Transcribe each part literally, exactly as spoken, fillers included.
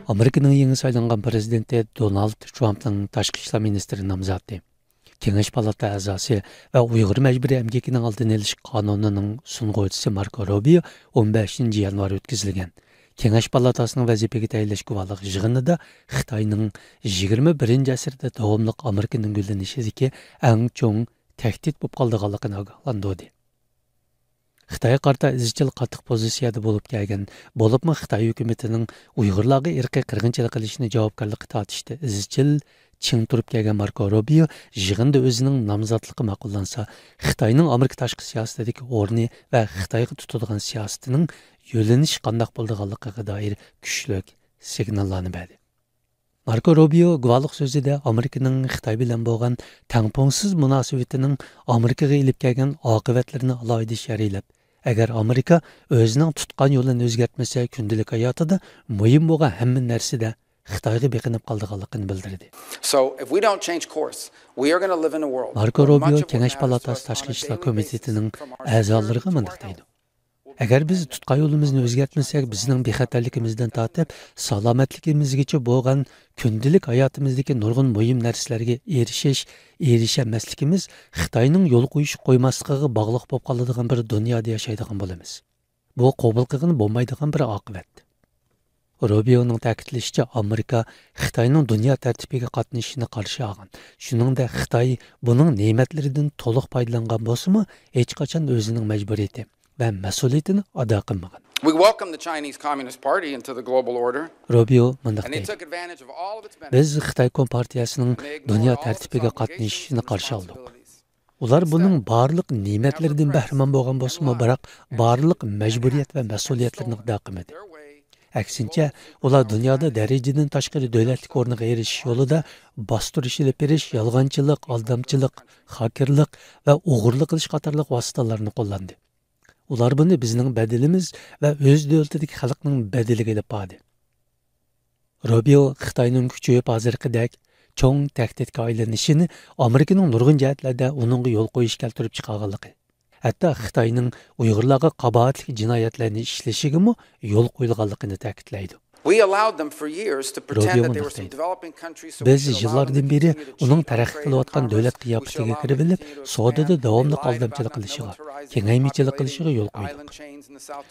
ئامېرىكىنىڭ يېڭى سايلانغان پرېزىدېنتى دونالد ترامپنىڭ تاشقى ئىشلار مىنىستىرى نامزاتى، كېڭەش پالاتا ئەزاسى ۋە ئۇيغۇر مەجبۇرىي ئەمگىكىنىڭ ئالدىنى ئېلىش قانۇنىنىڭ سۇنغۇچىسى ماركو روبىيو ئون بەشىنچى يانۋار ئۆتكۈزۈلگەن كېڭەش پالاتاسىنىڭ ۋەزىپىگە تەيىنلەش گۇۋاھلىق يىغىنىدا خىتاينىڭ يىگىرمە بىرىنچى ئەسىردە داۋاملىق ئامېرىكىنىڭ گۈللىنىشىدىكى ئەڭ چوڭ تەھدىت بولۇپ قالىدىغانلىقىنى ئاگاھلاندۇردى. خىتايغا قارىتا ئىزچىل قاتتىق پوزىتسىيەدە بولۇپ كەلگەن، بولۇپمۇ خىتاي ھۆكۈمىتىنىڭ ئۇيغۇرلارغا ئىرقىي قىرغىنچىلىق قىلىشىنى جاۋابكارلىققا تارتىشتا ئىزچىل چىڭ تۇرۇپ كەلگەن ماركو روبىيو يىغىندا ئۆزىنىڭ نامزاتلىقى ماقۇللانسا، خىتاينىڭ ئامېرىكا تاشقى سىياسىتىدىكى ئورنى ۋە خىتايغا تۇتىدىغان سىياسىتىنىڭ يۆنىلىشى قانداق بولىدىغانلىقىغا دائىر كۈچلۈك سىگناللارنى بەردى. ماركو روبىيو گۇۋاھلىق سۆزىدە ئامېرىكىنىڭ خىتاي بىلەن بولغان تەڭپۇڭسىز مۇناسىۋىتىنىڭ ئامېرىكىغا ئېلىپ كەلگەن ئاقىۋەتلىرىنى ئالاھىدە شەرھلەپ، ئەگەر ئامېرىكا ئۆزىنىڭ تۇتقان يولىنى ئۆزگەرتمىسە، كۈندىلىك ھاياتىدا مۇھىم بولغان ھەممە نەرسىدە خىتايغا بېقىنىپ قالىدىغانلىقىنى بىلدۈردى. So if we don't change course, we are going to live in a world ماركو روبىيو كېڭەش پالاتاسى تاشقى ئىشلار كومىتېتىنىڭ ئەزالىرىغا مۇنداق دەيدۇ: ئەگەر بىز تۇتقان يولىمىزنى ئۆزگەرتمىسەك، بىزنىڭ بىخەتەرلىكىمىزدىن تارتىپ سالامەتلىكىمىزگىچە بولغان كۈندىلىك ھاياتىمىزدىكى نۇرغۇن مۇھىم نەرسىلەرگە ئېرىشىش، ئېرىشەلمەسلىكىمىز خىتاينىڭ يول قويۇشۇپ قويماسلىقىغا باغلىق بولۇپ قالىدىغان بىر دۇنيادا ياشايدىغان بولىمىز. بۇ قوبۇل قىلغىلى بولمايدىغان بىر ئاقىۋەت. روبىيونىڭ تەكىتلىشىچە، ئامېرىكا خىتاينىڭ دۇنيا تەرتىپىگە قاتنىشىشىنى قارشى ئالغان. شۇنىڭدەك خىتاي بۇنىڭ نېمەتلىرىدىن تولۇق پايدىلانغان بولسىمۇ، ھېچقاچان ئۆزىنىڭ مەجبۇرىيىتى ۋە مەسئۇلىيىتىنى ئادا قىلمىغان. We welcome the Chinese Communist Party into the global order. روبىيو مۇنداق دەيدۇ: بىز خىتاي كومپارتىيەسىنىڭ دۇنيا تەرتىپىگە قاتنىشىشىنى قارشى ئالدۇق. ئۇلار بۇنىڭ بارلىق نېمەتلىرىدىن بەھرىمەن بولغان بولسىمۇ، بىراق بارلىق مەجبۇرىيەت ۋە مەسئۇلىيەتلىرىنى ئادا قىلمىدى. ئەكسىنچە، ئۇلار دۇنيادا دەرىجىدىن تاشقىرى دۆلەتلىك ئورنىغا ئېرىشىش يولىدا باستۇرۇش ئېلىپ بېرىش، يالغانچىلىق، ئالدامچىلىق، خاكېرلىق ۋە ئوغرىلىق قىلىش قاتارلىق ۋاسىتىلەرنى قوللاندى. ئۇلار بۇنى بىزنىڭ بەدىلىمىز ۋە ئۆز دۆلىتىدىكى خەلقنىڭ بەدىلىگە ئېلىپ باردى. روبىيو خىتاينىڭ كۈچىيىپ ھازىرقىدەك چوڭ تەھدىتكە ئايلىنىشىنى ئامېرىكىنىڭ نۇرغۇن جەھەتلەردە ئۇنىڭغا يول قويۇش كەلتۈرۈپ چىقارغانلىقى، ھەتتا خىتاينىڭ ئۇيغۇرلارغا قاباھەتلىك جىنايەتلەرنى ئىشلىشىگىمۇ يول قويۇلغانلىقىنى تەكىتلەيدۇ. We allowed them for years to pretend روبىيو that they مۇنداق were some دەيدۇ: developing country, so we بىز should allow them يىللاردىن to بېرى continue to ئۇنىڭ portray تەرەققىي قىلىۋاتقان دۆلەت قىياپىتىگە كىرىۋېلىپ، سودىدا داۋاملىق ئالدامچىلىق قىلىشىغا، كېڭەيمىچىلىك قىلىشىغا يول قويدۇق.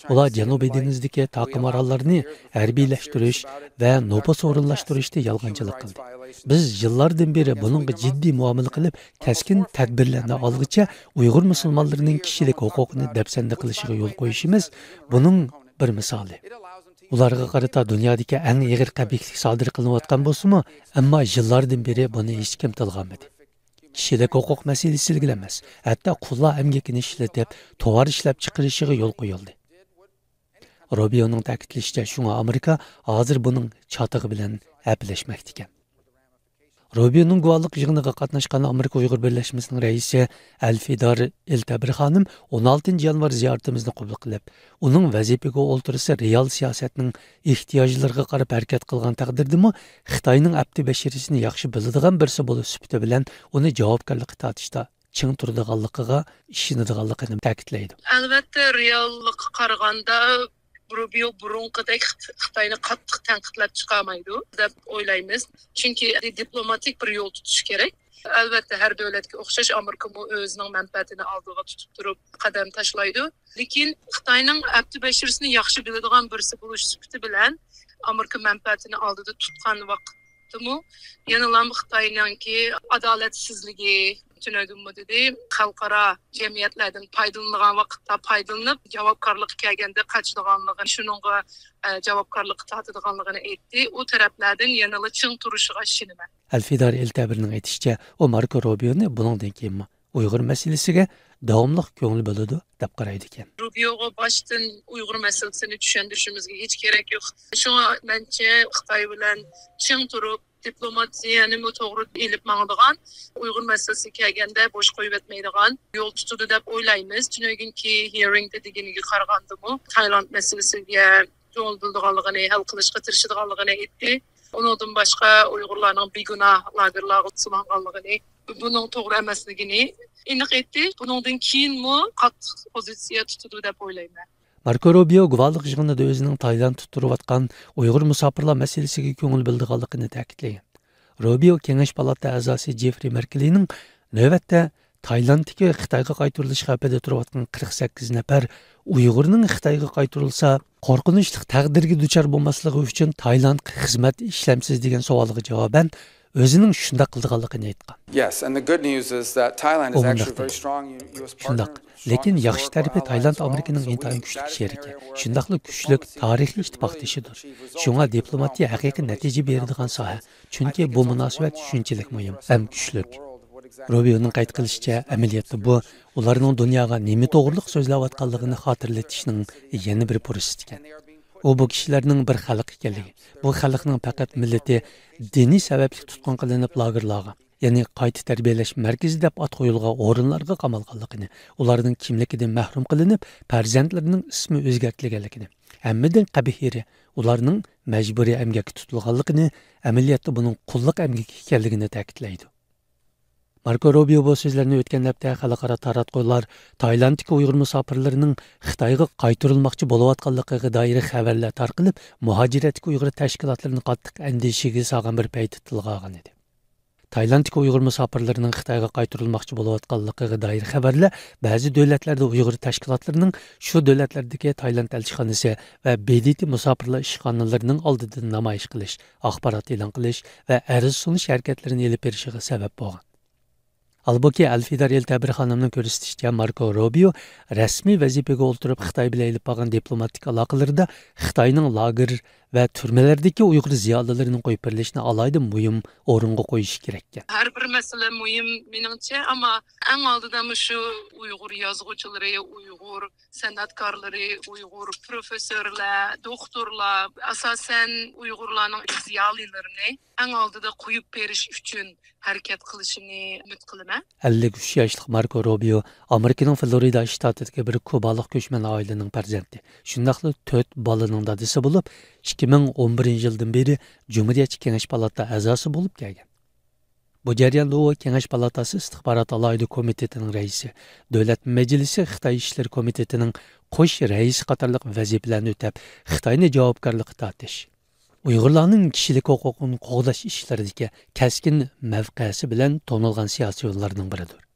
ئۇلار جەنۇبىي دېڭىزدىكى تاقىم ئاراللارنى ھەربىيلەشتۈرۈش ۋە نوپۇس ئورۇنلاشتۇرۇشتا يالغانچىلىق قىلدى. بىز يىللاردىن بېرى بۇنىڭغا جىددىي مۇئامىلە قىلىپ، كەسكىن تەدبىرلەرنى ئالغىچە ئۇيغۇر مۇسۇلمانلىرىنىڭ كىشىلىك ھوقۇقىنى دەپسەندە قىلىشىغا يول قويۇشىمىز بۇنىڭ بىر مىسالى. ئۇلارغا قارىتا دۇنيادىكى ئەڭ ئېغىر قەبىھلىك سادىر قىلىنىۋاتقان بولسىمۇ، ئەمما يىللاردىن بېرى بۇنى ھېچكىم تىلغا ئالمىدى. كىشىلىك ھوقۇق مەسىلىسىلىكلا ئەمەس، ھەتتا قۇللار ئەمگىكىنى ئىشلىتىپ، تاۋار ئىشلەپچىقىرىشىغا يول قويۇلدى. روبىيونىڭ تەكىتلىشىچە، شۇڭا ئامېرىكا ھازىر بۇنىڭ چاتىقى بىلەن ھەپىلەشمەكتىكەن. روبىيونىڭ گۇۋاھلىق يىغىنىغا قاتناشقان ئامېرىكا ئۇيغۇر بىرلەشمىسىنىڭ رەئىسى ئەلفىدار ئىلتەبىر خانىم ئون ئالتىنچى يانۋار زىيارىتىمىزنى قوبۇل قىلىپ، ئۇنىڭ ۋەزىپىگە ئولتۇرۇشى رېئال سىياسەتنىڭ ئېھتىياجلىرىغا قاراپ ھەرىكەت قىلغان تەقدىردىمۇ، خىتاينىڭ ئەبدى بەشىرىسىنى ياخشى بىلىدىغان بىرسى بولۇش سۈپىتى بىلەن ئۇنى جاۋابكارلىققا تارتىشتا چىڭ تۇرىدىغانلىقىغا ئىشىنىدىغانلىقىنى تەكىتلەيدۇ. ئەلۋەتتە، رېئاللىققا قارىغاندا، روبىيو بۇرۇنقىدەك خىت-، خىتاينى قاتتىق تەنقىدلەپ چىقالمايدۇ دەپ ئويلايمىز. چۈنكى دىپلوماتىك بىر يول تۇتۇش كېرەك. ئەلۋەتتە، ھەر دۆلەتكە ئوخشاش ئامېرىكىمۇ ئۆزىنىڭ مەنپەئەتىنى ئالدىغا تۇتۇپ تۇرۇپ قەدەم تاشلايدۇ. لېكىن خىتاينىڭ ئەبدى بەشىرىسىنى ياخشى بىلىدىغان بىرسى بولۇش سۈپىتى بىلەن ئامېرىكا مەنپەئەتىنى ئالدىدا تۇتقان ۋاقىتتىمۇ يەنىلا خىتاينىڭكى ئادالەتسىزلىكى، تۈنۈگۈنمۇ دېدى، خەلقئارا جەمئىيەتلەردىن پايدىلىنىدىغان ۋاقىتتا پايدىلىنىپ، جاۋابكارلىققا كەلگەندە قاچىدىغانلىقىنى، شۇنىڭغا، ئە، جاۋابكارلىققا تارتىدىغانلىقىنى ئېيتتى. ئۇ تەرەپلەردىن يەنىلا چىڭ تۇرۇشىغا ئىشىنىمەن. ئەلفىدار ئىلتەبىرنىڭ ئېيتىشىچە، ئۇ ماركو روبىيونى بۇنىڭدىن كېيىنمۇ ئۇيغۇر مەسىلىسىگە داۋاملىق كۆڭۈل بۆلىدۇ دەپ قارايدىكەن. روبىيوغا باشتىن ئۇيغۇر مەسىلىسىنى چۈشەندۈرۈشىمىزگە ھېچ كېرەك يوق. شۇڭا مەنچە خىتاي بىلەن چىڭ تۇرۇپ، دىپلوماتىيەنىمۇ توغرا ئېلىپ ماڭىدىغان، ئۇيغۇر مەسىلىسىگە كەلگەندە بوش قويۇۋەتمەيدىغان يول تۇتىدۇ دەپ ئويلايمىز. تۈنۈگۈنكى ھېئىرىڭدا دېگىنىگە قارىغاندىمۇ، تايلاند مەسىلىسىگە كۆڭۈل بۆلىدىغانلىقىنى، ھەل قىلىشقا تىرىشىدىغانلىقىنى ئېيتتى. ئۇنىڭدىن باشقا ئۇيغۇرلارنىڭ بىگۇناھ لاگېرلارغا سولانغانلىقىنى، بۇنىڭ توغرا ئەمەسلىكىنى ئېنىق ئېيتتى. بۇنىڭدىن كېيىنمۇ قاتتىق پوزىتسىيە تۇتىدۇ دەپ ئويلايمەن. ماركو روبىيو گۇۋاھلىق يىغىنىدا ئۆزىنىڭ تايلاندتا تۇرۇۋاتقان ئۇيغۇر مۇساپىرلار مەسىلىسىگە كۆڭۈل بۆلىدىغانلىقىنى تەكىتلىگەن. روبىيو كېڭەش پالاتا ئەزاسى جېفرى مەركېلىنىڭ نۆۋەتتە تايلاندتىكى خىتايغا قايتۇرۇلۇش خەۋپىدە تۇرۇۋاتقان قىرىق سەككىز نەپەر ئۇيغۇرنىڭ خىتايغا قايتۇرۇلسا، قورقۇنچلۇق تەقدىرگە دۇچار بولماسلىقى ئۈچۈن تايلاندقا خىزمەت ئىشلەمسىز دېگەن سوئالغا جاۋابەن، ئۆزىنىڭ شۇنداق قىلىدىغانلىقىنى ئېيتقان. Yes, and the good news is that Thailand is ئۇ مۇنداق دېدى، شۇنداق، لېكىن ياخشى تەرىپى، تايلاند ئامېرىكىنىڭ ئىنتايىن كۈچلۈك شېرىكى، شۇنداقلا كۈچلۈك تارىخىي ئىتتىپاقدىشىدۇر. شۇڭا دىپلوماتىيە ھەقىقىي نەتىجە بېرىدىغان ساھە، چۈنكى بۇ مۇناسىۋەت شۇنچىلىك مۇھىم ھەم كۈچلۈك. روبىيونىڭ قەيت قىلىشىچە، ئەمەلىيەتتە بۇ ئۇلارنىڭ دۇنياغا نېمە توغرىلىق سۆزلەۋاتقانلىقىنى خاتىرىلىتىشنىڭ يەنە بىر پۇرسىتى ئىكەن. ئۇ بۇ كىشىلەرنىڭ بىر خەلق ئىكەنلىكى، بۇ خەلقنىڭ پەقەت مىللىتى، دىنى سەۋەبلىك تۇتقۇن قىلىنىپ لاگېرلارغا، يەنى قايتا تەربىيەلەش مەركىزى دەپ ئات قويۇلغان ئورۇنلارغا قامالغانلىقىنى، ئۇلارنىڭ كىملىكىدىن مەھرۇم قىلىنىپ، پەرزەنتلىرىنىڭ ئىسمى ئۆزگەرتىلگەنلىكىنى، ھەممىدىن قەبىھ يېرى، ئۇلارنىڭ مەجبۇرىي ئەمگەككە تۇتۇلغانلىقىنى، ئەمەلىيەتتە بۇنىڭ قۇللۇق ئەمگىكى ئىكەنلىكىنى تەكىتلەيدۇ. ماركو روبىيو بۇ سۆزلەرنى ئۆتكەن ھەپتە خەلقئارا تاراتقۇلار تايلاندتىكى ئۇيغۇر مۇساپىرلىرىنىڭ خىتايغا قايتۇرۇلماقچى بولۇۋاتقانلىقىغا دائىر خەۋەرلەر تارقىلىپ، مۇھاجىرەتتىكى ئۇيغۇر تەشكىلاتلىرىنى قاتتىق ئەندىشىگە سالغان بىر پەيتتە تىلغا ئالغان ئىدى. تايلاندتىكى ئۇيغۇر مۇساپىرلىرىنىڭ خىتايغا قايتۇرۇلماقچى بولۇۋاتقانلىقىغا دائىر خەۋەرلەر بەزى دۆلەتلەردە ئۇيغۇر تەشكىلاتلىرىنىڭ شۇ دۆلەتلەردىكى تايلاند ئەلچىخانىسى ۋە ب د ت مۇساپىرلار ئىشخانىلىرىنىڭ ئالدىدا نامايىش قىلىش، ئاخبارات ئېلان قىلىش ۋە ئەرز سۇنۇش ھەرىكەتلىرىنى ئېلىپ بېرىشىغا سەۋەب بولغان. ھالبۇكى، ئەلفىدار ئېلتەبىر خانىمنىڭ كۆرسىتىشىچە، ماركو روبىيو رەسمىي ۋەزىپىگە ئولتۇرۇپ خىتاي بىلەن ئېلىپ بارغان دىپلوماتىك ئالاقىلىرىدا خىتاينىڭ لاگېر ۋە تۈرمىلەردىكى ئۇيغۇر زىيالىيلىرىنىڭ قويۇپ بېرىلىشىنى ئالاھىدە مۇھىم ئورۇنغا قويۇشى كېرەككەن. ھەر بىر مەسىلە مۇھىم، مېنىڭچە، ئەمما ئەڭ ئالدىدا مۇشۇ ئۇيغۇر يازغۇچىلىرى، ئۇيغۇر سەنئەتكارلىرى، ئۇيغۇر پروفېسسورلار، دوختۇرلار، ئاساسەن ئۇيغۇرلارنىڭ زىيالىيلىرىنى ئەڭ ئالدىدا قويۇپ بېرىش ئۈچۈن ھەرىكەت قىلىشىنى ئۈمىد قىلىمەن. ئەللىك ئۈچ ياشلىق ماركو روبىيو ئامېرىكىنىڭ فلورىدا شتاتىدىكى بىر كۇبالىق كۆچمەن ئائىلىنىڭ پەرزەنتى، شۇنداقلا تۆت بالىنىڭ دادىسى بولۇپ، ئىككى مىڭ ئون بىرىنچى يىلدىن بېرى جۇمھۇرىيەتچى كېڭەش پالاتا ئەزاسى بولۇپ كەلگەن. بۇ جەرياندا ئۇ كېڭەش پالاتاسى ئىستىخبارات ئالاھىدە كومىتېتىنىڭ رەئىسى، دۆلەت مەجلىسى خىتاي ئىشلىرى كومىتېتىنىڭ قوش رەئىسى قاتارلىق ۋەزىپىلەرنى ئۆتەپ، خىتاينى جاۋابكارلىققا تارتىش، ئۇيغۇرلارنىڭ كىشىلىك ھوقۇقىنى قوغداش ئىشلىرىدىكى كەسكىن مەۋقەسى بىلەن تونۇلغان سىياسىيونلاردىن بىرىدۇر.